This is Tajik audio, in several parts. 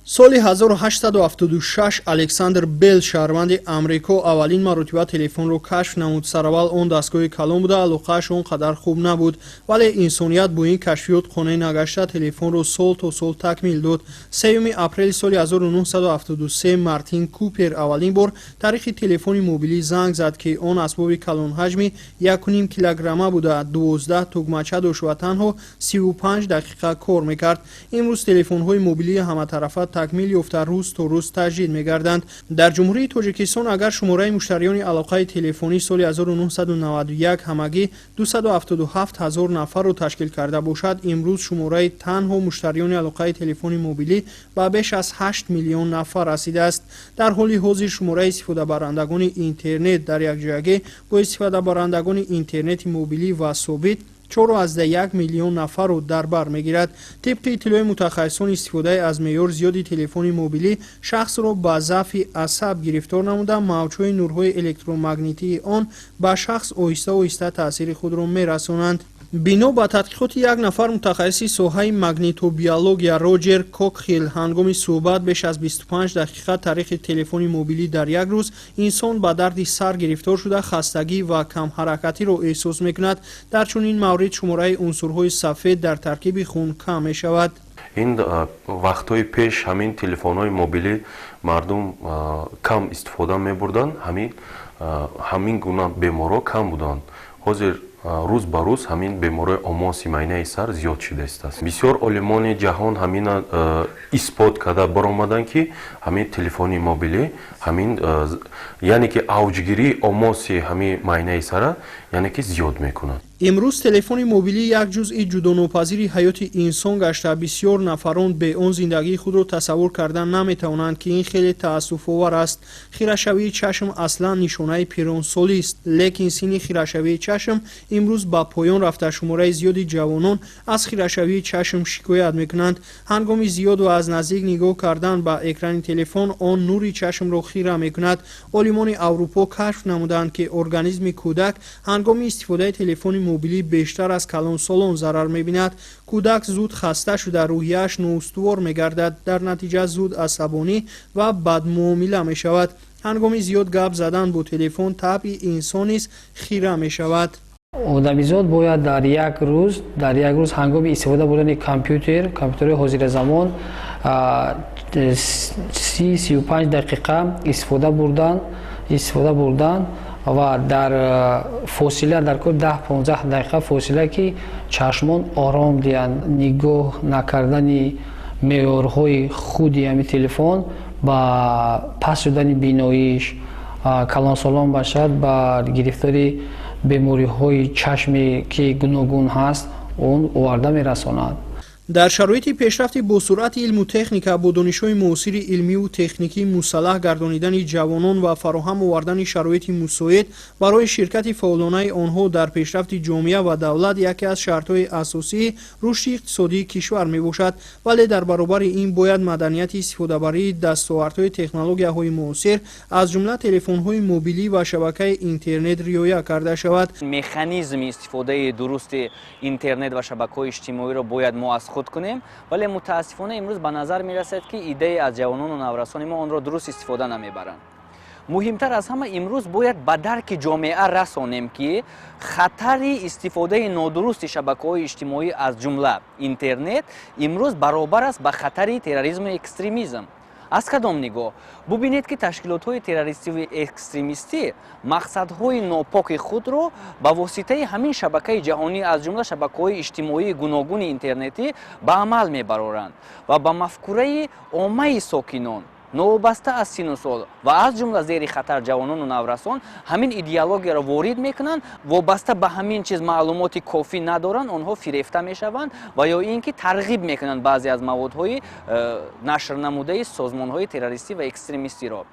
Соли 1876 Александр Белл, шаҳрванди Амрико, аввалин маротиба телефонро кашф намуд. Сараввал он дастгоҳи калон буда, алоқааш он қадар хуб набуд, вале инсоният бо ин кашфиёт қонеъ нагашта, телефонро сол то сол такмил дод. 3 апрели соли 1973 Мартин Купер аввалин бор тариқи телефони мобилӣ занг зад, ки он асбоби калонҳаҷми 1,5 килограмма буда, 12 тугмача дошт ва танҳо 35 дақиқа кор мекард. Имрӯз телефонҳои мобилии ҳаматарафа такмил ёфта, рӯз то рӯз таҷдид мегарданд. Дар Ҷумҳурии Тоҷикистон агар шумораи муштариёни алоқаи телефонӣ соли 1991 ҳамагӣ 277 ҳазор нафарро ташкил карда бошад, имрӯз шумораи танҳо муштариёни алоқаи телефони мобилӣ ба беш аз 8 миллион нафар расидааст. Дар ҳоли ҳозир шумораи истифодабарандагони интернет дар якҷоягӣ бо истифодабарандагони интернети мобилӣ ва собит 4,1 миллион нафарро дар бар мегирад. Тибқи иттилои мутахассисон, истифодаи аз меъёр зиёди телефони мобилӣ шахсро ба заъфи асаб гирифтор намуда, мавҷҳои нурҳои электромагнитии он ба шахс оҳиста оҳиста таъсири худро мерасонанд. Бино ба тадқиқоти як нафар мутахассиси соҳаи магнитобиология Роҷер Кокхил, ҳангоми суҳбат беш аз 25 дақиқа тариқи телефони мобилӣ дар як рӯз инсон ба дарди сар гирифтор шуда, хастагӣ ва камҳаракатиро эҳсос мекунад. Дар чунин маврид шумораи унсурҳои сафед дар таркиби хун кам мешавад. Ин вақтҳои пеш ҳамин телефонҳои мобилӣ мардум кам истифода мебурданд, ҳамин гуна беморҳо кам буданд. Ҳозир рӯз ба рӯз ҳамин бемории омоси майнаи сар зиёд шуда истааст. Бисёр олимони ҷаҳон ҳамина исбот карда баромаданд, ки ҳамин телефони мобилӣ ҳамин, яъне ки авҷгирии омоси ҳамин майнаи сара, яъне ки зиёд мекунад. Имрӯз телефони мобилӣ як ҷузъи ҷудонопазири ҳаёти инсон гашта, бисёр нафарон бе он зиндагии худро тасаввур карда наметавонанд, ки ин хеле таассуфовар аст. Хирашавии чашм аслан нишонаи пиронсолист, лекин синни хирашавии чашм имрӯз ба поён рафта, шумораи зиёди ҷавонон аз хирашавии чашм шикоят мекунанд. Ҳангоми зиёд ва аз наздик нигоҳ кардан ба экрани телефон, он нури чашмро хира мекунад. Олимони Аврупо кашф намуданд, ки организми кӯдак ҳангоми истифодаи телефони мобилӣ бештар аз калонсолон зарар мебинад. Кӯдак зуд хаста шуда, рӯҳияаш ноустувор мегардад, дар натиҷа зуд асабонӣ ва бадмуомила мешавад. Ҳангоми зиёд гап задан бо телефон табъи инсон низ хира мешавад. Одамизод бояд дар як рӯз ҳангоми истифода бурдани компютер, компютерҳои ҳозиразамон, 30-35 дақиқа истифода бурдан ва дар фосила дар кор 10-15 дақиқа фосила, ки чашмон ором диҳанд. Нигоҳ накардани меъёрҳои худи ҳами телефон ба паст шудани биноиш, калонсолон бошад, ба гирифтори бемориҳои чашме, ки гуногун ҳаст, он оварда мерасонад. Дар шароити пешрафти босуръати илму техника, бо донишҳои муосири илмиву техникӣ мусаллаҳ гардонидани ҷавонон ва фароҳам овардани шароити мусоид барои ширкати фаъолонаи онҳо дар пешрафти ҷомеа ва давлат яке аз шартҳои асосии рушди иқтисодии кишвар мебошад. Вале дар баробари ин бояд маданияти истифодабарии дастовардҳои технологияҳои муосир, аз ҷумла телефонҳои мобилӣ ва шабакаи интернет, риоя карда шавад. Механизми истифодаи дурусти интернет ва шабакаҳои иҷтимоиро бояд мо аз худ кунем, вале мутаассифона имрӯз ба назар мерасад, ки иддае аз ҷавонону наврасони мо онро дуруст истифода намебаранд. Муҳимтар аз ҳама, имрӯз бояд ба дарки ҷомеа расонем, ки хатари истифодаи нодурусти шабакаҳои иҷтимоӣ, аз ҷумла интернет, имрӯз баробар аст ба хатари терроризму экстремизм. Аз кадом нигоҳ? Бубинед, ки ташкилотҳои террористиву экстремистӣ мақсадҳои нопоки худро ба воситаи ҳамин шабакаи ҷаҳонӣ, аз ҷумла шабакаҳои иҷтимоии гуногуни интернетӣ, ба амал мебароранд ва ба мафкураи оммаи сокинон, новобаста аз сину сол ва аз ҷумла зери хатар ҷавонону наврасон, ҳамин идеологияро ворид мекунанд. Вобаста ба ҳамин чиз маълумоти кофӣ надоранд, онҳо фирефта мешаванд ва ё ин ки тарғиб мекунанд баъзе аз маводҳои нашрнамудаи созмонҳои террористӣ ва экстремистиро.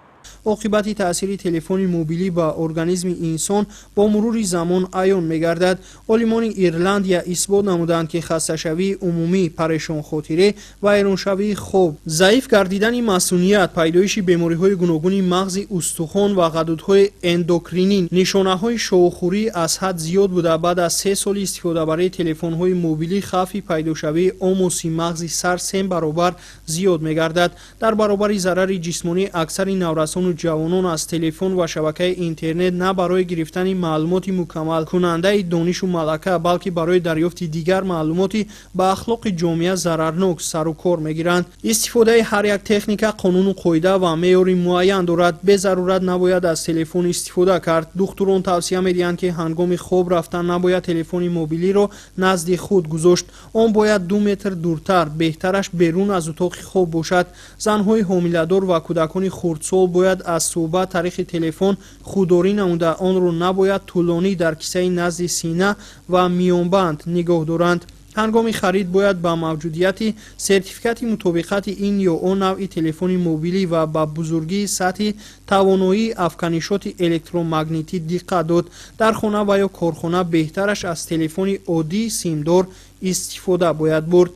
Оқибати таъсири телефони мобилӣ ба организми инсон бо мурури замон аён мегардад. Олимони Ирландия исбот намуданд, ки хасташавии умумӣ, парешонхотирӣ, вайроншавии хоб, заиф гардидани масуният, пайдоиши бемориҳои гуногуни мағзи устухон ва ғадудҳои эндокринӣ нишонаҳои шоухӯрӣ аз ҳад зиёд буда, баъд аз 3 соли истифодабарии телефонҳои мобилӣ хавфи пайдошавии омоси мағзи сар се баробар зиёд мегардад. Дар баробари зарари ҷисмонӣ, аксари наврасону ҷавонон аз телефон ва шабакаи интернет на барои гирифтани маълумоти мукаммалкунандаи донишу малака, балки барои дарёфти дигар маълумоти ба ахлоқи ҷомеа зарарнок сару кор мегиранд. Истифодаи ҳар як техника қонуну қоида ва меъёри муайян дорад. Безарурат набояд аз телефон истифода кард. Духтурон тавсия медиҳанд, ки ҳангоми хоб рафтан набояд телефони мобилиро назди худ гузошт. Он бояд 2 метр дуртар, беҳтараш берун аз утоқи хоб бошад. Занҳои ҳомиладор ва кӯдакони хурдсол бояд аз суҳбат тариқи телефон худдорӣ намуда, онро набояд тӯлонӣ дар кисаи назди сина ва миёнбанд нигоҳ доранд. Ҳангоми харид бояд ба мавҷудияти сертификати мутобиқати ин ё он навъи телефони мобилӣ ва ба бузургии сатҳи тавоноии афканишоти электромагнитӣ диққат дод. Дар хона ва ё корхона беҳтараш аз телефони оддии симдор истифода бояд бурд.